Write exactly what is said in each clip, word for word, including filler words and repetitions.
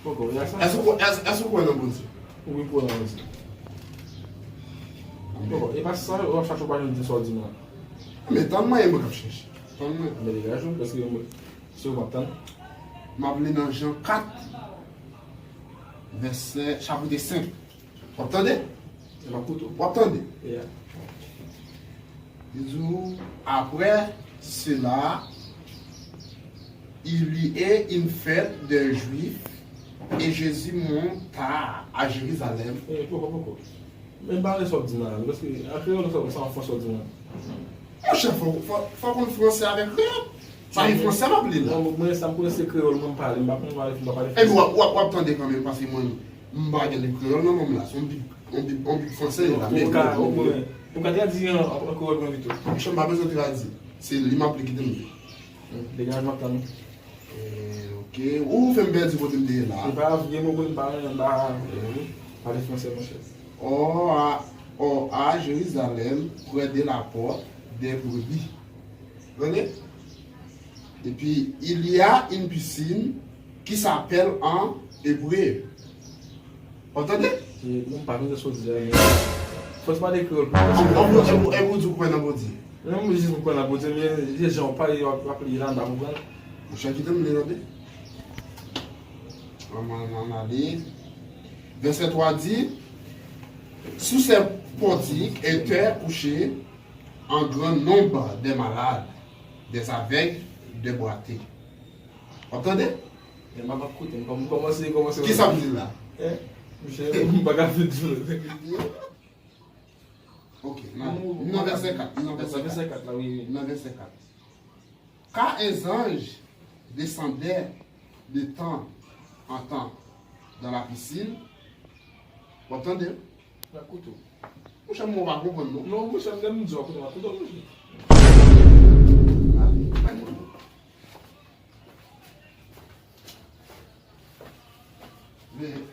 Poko, e a sa? Èske ou kwè, èske, èske ou kwè nan Bondye? Wi, m kwè nan Bondye. Poko, e pa sa, w ap chache, w pa jwenn di sa w di m lan. Men tann mwen, e mwen k ap chèche. Tann mwen. Men degaje w, paske mwen, se ou m ap tann. M ap li nan Jan kat, vèsè, chapit senk. W ap tande? M ap koute w. W ap tande? Yeah. Li di w, après cela, il y eut une fête des Juifs, et Jésus monta à Jérusalem. Eh, poko, poko. Men m pa wè sa w ap di m la, paske an kreyòl sa, sa an fransè w ap di m la. Monchè, fò, fò, fò konn fransè avèk kreyòl. Sa li fransè m ap li la. Non, mwen, sa m konnen se kreyòl mwen m pale, m pa konn pale, m pa pale fransè. Epi w ap, w ap, w ap tande kanmenm, paske mwen, m pa gen liv kreyòl nan men m la, se yon bib, yon bib, yon bib fransè la, men ou ka, ou ka tradui an, an kreyòl mwen pito. Monchè, m pa bezwen tradui. Se li m ap li, kite m li. Degaj, m ap tann ou. Eh, ok. Ou fè m pèdi kote m te ye la. Se pa vre, mwen konn pa, pa pale fransè, monchè. Or à, or à Jérusalem, près de la porte des brebis. Tande? Epi, il y a une piscine qui s'appelle en hébreu. Ou tande? E, mwen pa konn sa w di a, men fò w pale kreyòl pou mwen. An, an, an, e pou di w kwè nan Bondye? Non, mwen jis mwen kwè nan Bondye, men se jan w pale, w ap, w ap li la, m pa konprann. Monchè, kite m li tande. An, an, an, ale. Vèsè twa di, sous ces portiques étaient couchés un grand nombre de malades, des aveugles, des boiteux. W ap tande? Men m ap koute, m kòm-, m kòmanse, kòmanse. Ki sa m di la? Hein? Monchè, m pa ka fin di w. Ok, nan, nan vèsè kat, nan vèsè kat. Vèsè kat la, wi, wi. Nan vèsè kat. Car un ange descendait de temps en temps dans la piscine. W ap tande? M ap koute w. Monchè, mwen pa konprann, non. Non, monchè, m di w, koute, m ap koute w, monchè. Ale, bay mwen. Men.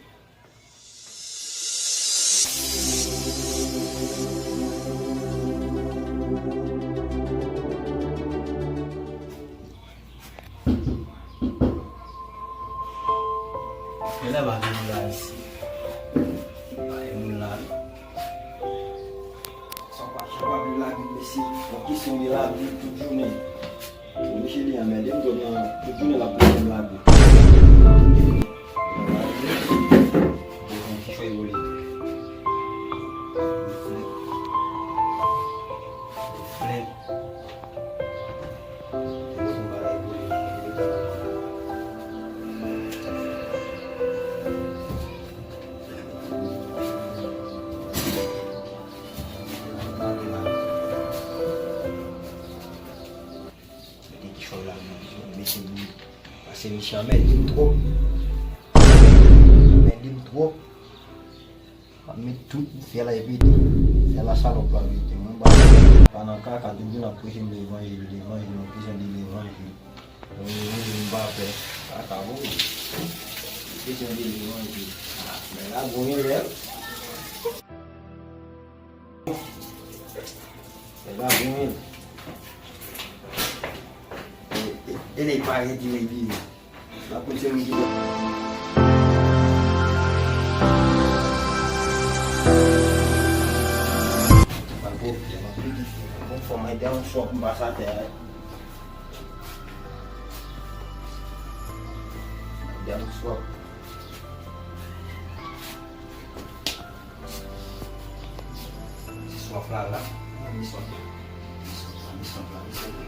Genlè pa gen moun la isit. Pa gen moun la. Sa pa, sa pa li Labib, mesye. Yon kesyon li Labib tout jounen. Mesye li anmède m, tout jounen l ap poze m Labib. Bon, ti choy pou li. Flèt. Flèt. Mete kichòy la nan vizyon, mete li. Paske misye anmède m twòp. Anmède m twòp. Ap met tout fè la epi di. Fè la salòp la vite. Mwen pa, pa nan kaka, tout moun ap preche m levanjil, levanjil, mwen bezwen de levanjil. Mwen, mwen, mwen pa pè. Kaka, bon. Bezwen de levanjil. Ah, men la, bon, yon lè. Nèg la vini. E, e, e nèg pa rete nèg li ye. La pou se moun ki pa bon, bon fò mwen down swap m pase atè a. Down swap. Ti swaf la la. An, mi swaf la. Mi swaf la, mi swaf la, mi swaf la.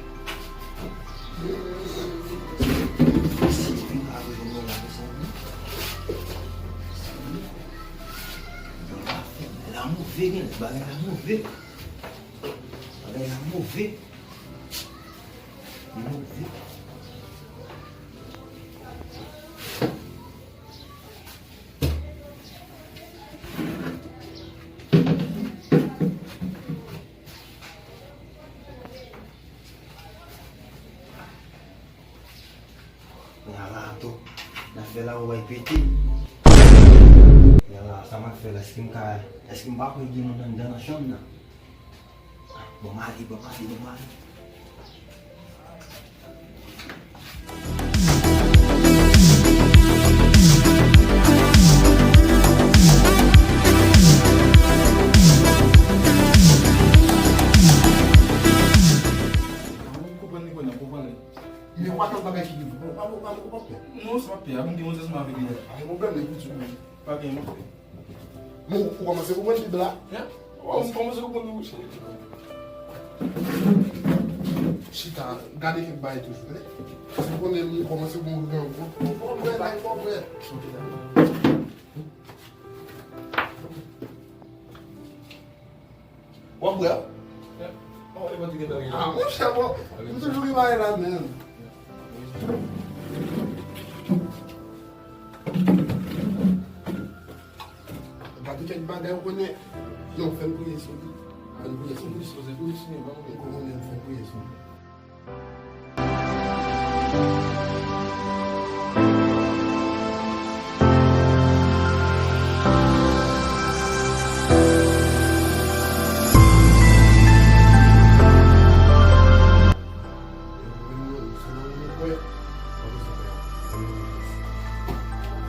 Si m pa rive mwen la, mezanmi. Mezanmi. Bagay la fè, bagay la move, men. Bagay la move. Bagay la move. Move. Men ala ato, n ap fè la, ou bay pete. Men ala, sa m ap fè la, èske m ka, èske m pa kwè gen moun anndan nan chanm nan? Bon, m ale, bon, m ale, bon, m ale. Non, sa p ap pè a, pou m gen yon sèlman avèk li a. Pa gen pwoblèm, li pou di w. Pa gen, monchè. Bon, ou kòmanse konprann Bib la? Hein? Ou kòmanse konprann, monchè. Chita, gade kèk bagay toujou, tande. Si w konnen m kòmanse konprann, konprann, konprann. W ap bwè? Ah, monchè, bon, m toujou gen bagay la menm. Gade kèk bagay ou konnen. Non, fè n priye sou li. Fè n priye sou li. Ou konnen, fè n priye sou li.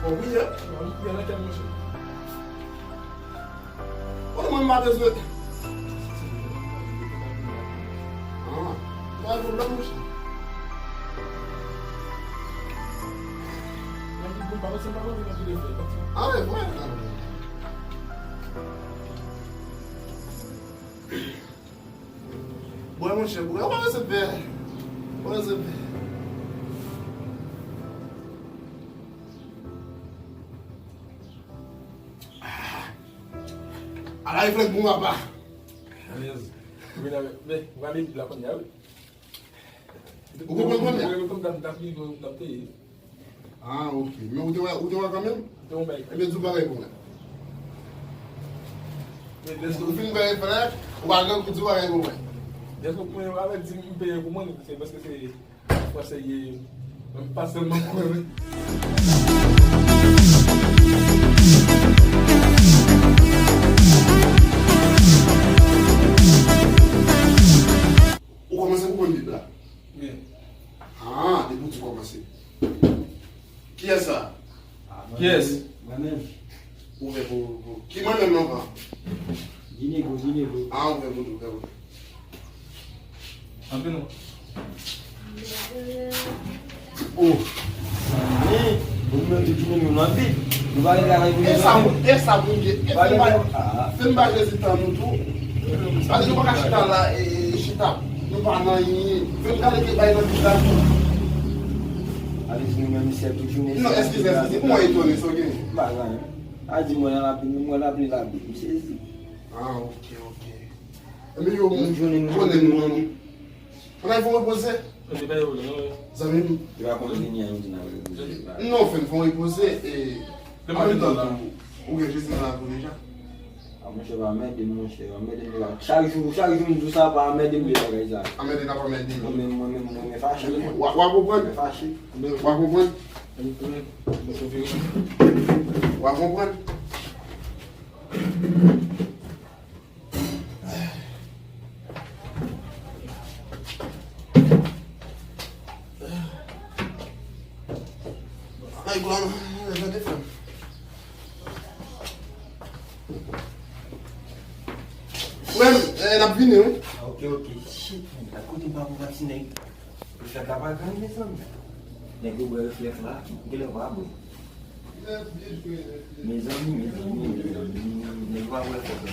Fò w priye. Ou nan kè m, monchè. Ou nan mwen, m pa bezwen. Ah, pa gen pwoblèm, monchè. Ah, e vre. Bwè, monchè, bwè. Ou pa bezwen pè. Ou pa bezwen pè. Ah. Ala reflèks bon papa. Alèz. Wi, nan, men, men, ou ale la kounye a, wi. Ou konprann kounye a? Wi, wi, konn m t ap, m t ap li, m t ap peye. Ah, ok. Men ou te wè, ou te wè kanmenm? Te wè, bay. Ebyen, di w bagay pou mwen. Men, lèske ou fin fè reflèks, ou pa gen pou di w bagay pou mwen. Lèske ou konnen avèk di m peye pou mwen, se paske se Franse ye, menm pa sèlman kwè, wi. Ou kòmanse pou konn Bib la? Wi. Ah, depi w di kòmanse. Kiyès sa? Kiyès? Mwen menm. Ouvè pou, pou. Ki mwen menm nan pa? Ginego, Ginego. Ah, ouvè pou, ouvè pou. Antre non. Oh. Bon, nou menm tout jounen nou nan Bib. Nou pa gen travay pou nou. E sa, e sa pou gen. E fè n ba, fè n ba Jezi tan nou tou. Pase nou pa ka chita la, e, e chita. Nou pa nan anyen. Fè n gade ki bay nan Bib la tou. Ale di nou menm sèl tout jounen. Non, eskize, eskize. Mwen etone, sa w gen? M pa gen anyen. A di mwen nan Labib, mwen nan Labib, m sezi. Ah, ok, ok. Ebyen, yo, moun konnen nou, non. Ann al fè w repoze. Zanmi m. Yo pa konn vini a midi nan repoze. Non, fè n fè w repoze, e, an menm tan tou, ou gen Jezi nan lavi w deja. A, monchè, pa anmède m, monchè, pa anmède m deja. Chak jou, chak jou m di w sa, pa anmède m de bagay sa. Anmède n ap anmède m. Mwen menm, mwen menm, mwen menm fache. W a, w a konprann? Mwen fache. W a konprann? W a konprann? Ay, gwa, gade frè m. Frè m, eh, n ap vini, wi. Ah, ok, ok. Shit, man. Kote m pa pou pati nèg. Reflèks la pa grann, mezanmi. Nèg yo bwè reflèks la, genlè pa bwè. Mezanmi, mezanmi, mezanmi, nèg yo pa bwè reflèks la.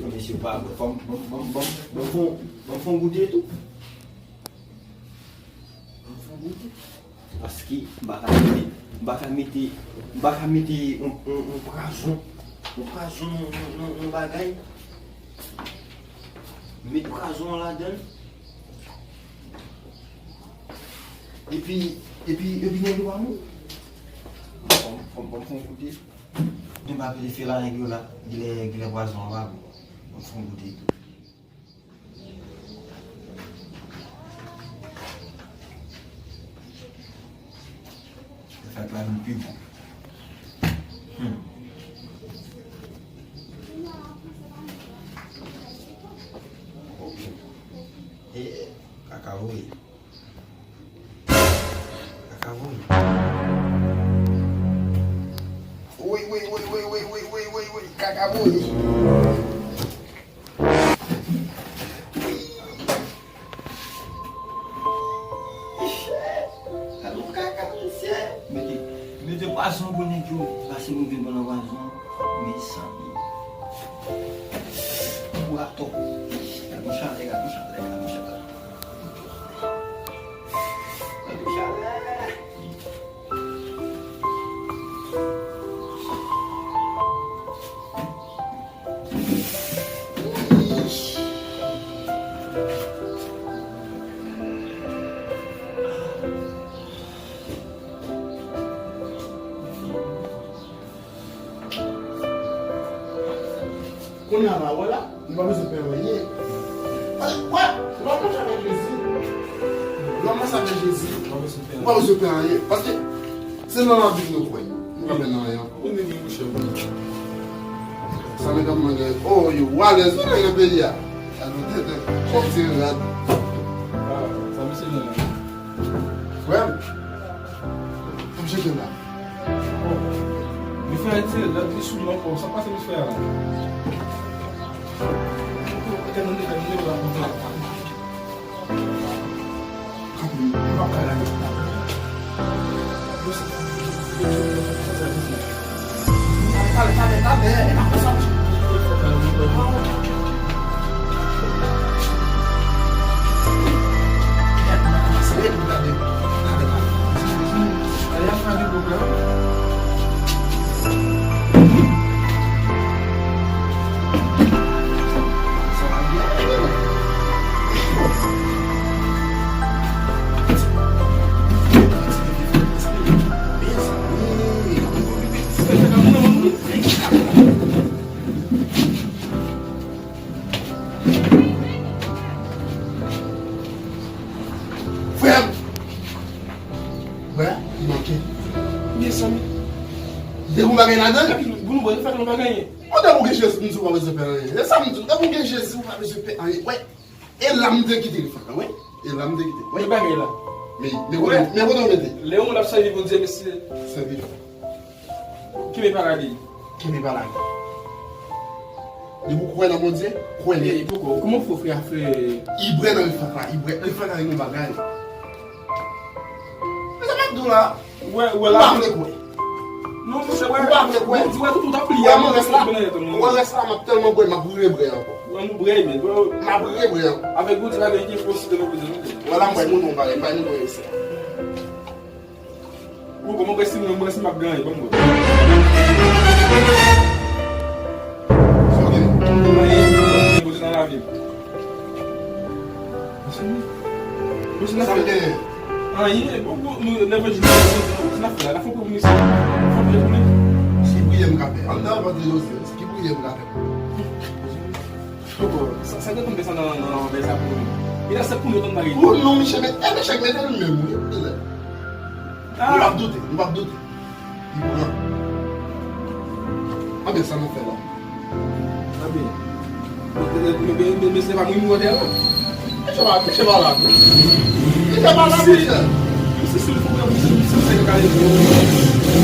Mesye pa bwè. Fò m, ban m, ban m, ban m, ban m fè yon, ban m fè yon goute tou. Ban m fè yon goute. Paske m pa ka mete, m pa ka mete, m pa ka mete yon, yon, yon pwazon, yon pwazon nan, nan, nan, nan bagay. Met pwazon an ladan l. Epi, epi, epi nèg yo pa mouri. Fò m, fò m, fò m fè yon goute. Depi m ap vin fè la nèg yo la, genlè, genlè pwazon an pa bon. Fò m fè yon goute tou. Sa fè la vin pi gou. Hmm. Ok. E, kaka voye. Kaka voye. Woy, woy, woy, kaka voye. Ih, shit. Sa nou ka Gato. Gad yon chalè, gad yon chalè, gad yon chalè. Gad yon chalè. Kounye a la, wè la, nou pa bezwen pè anyen. Wè, lè w mache avèk Jezi, lè w mache avèk Jezi, ou pa bezwen pè anyen. Paske se nan lavi nou kwè. Nou pa pè nan anyen ankò. Ou ni mwen, monchè. Sa medam mwen gen. Oh, yo, ou alèz, wi, nan peyi a. Alò, tenten. Chèf ti rad. Ah, sa mesye gen la. Frè m. Fè m cheke la. Li fè ti lòt li sou li ankò. Sa k pase misye a la? Kanpe, m p ap ka gade. Talè, talè, talè, e pa konsa. Frè m! Wè, li manke. Mezanmi. Depi w pa gen ladan l. Epi pou nou bwè, nou fè nou pa genyen. Mwen depi w gen Jezi, m di w pa bezwen pè anyen. E sa m di w, depi w gen Jezi, w pa bezwen pè anyen. Wè, e la m te kite li, frè, wè. E la m te kite, wè. Men bagay la. Men, men kote, men kote w mete? Lè yon moun ap sèvi Bondye, mesye. Sèvi. Kenbe pa lage. Kenbe pa lage. Depi w kwè nan Bondye, kwè nèt. E poko, kòman w fè frè a fè? Ibrè nan refrèt la, ibrè. Refrèt la gen yon bagay. Men sa m ap di w la. Wè, wè la. Ou pa vle kwè. Non, monchè, wè. Ou pa vle kwè. Ou wè tout, tout ap pliye. Wè, mwen rès la. Mwen rès la, m ap tèlman bwè, m ap revre ankò. Wè, nou bwè, men, bwè. M ap revre ankò. Avèk Bondye, pa gen ki enposib de nou bwè. Wè la, m bay moun yon bagay, m bay moun yon esè. Ou kòman presi mwen, mwen si m ap ganye, ban m wè. Sa w gen? Mwen gen kote nan lavi m. Mwen se mwen. Mwen se nan fè. Anyen, bon, bon, nou, lè mwen di nou, mwen se nan fè la, la fè pou mwen se. Fè pou mwen. Ki priyè m ka fè? An nan avanse yo se, ki priyè m ka fè? Poko, sa, sa gen konn fè sa nan, nan, nan sa pou nou. E la se pou nou tann bagay. Pou nou, misye, men, e, men chèk mete l menm, wi, wi. Ah. Nou p ap doute, nou p ap doute. Li pran. Anben, sa nou fè la? Anben. Men, men, men, men se pa mwen ki motè la. Misye pa, misye pa la. Misye pa la, misye. Misye, si l fè misye, misye, misye, misye, misye,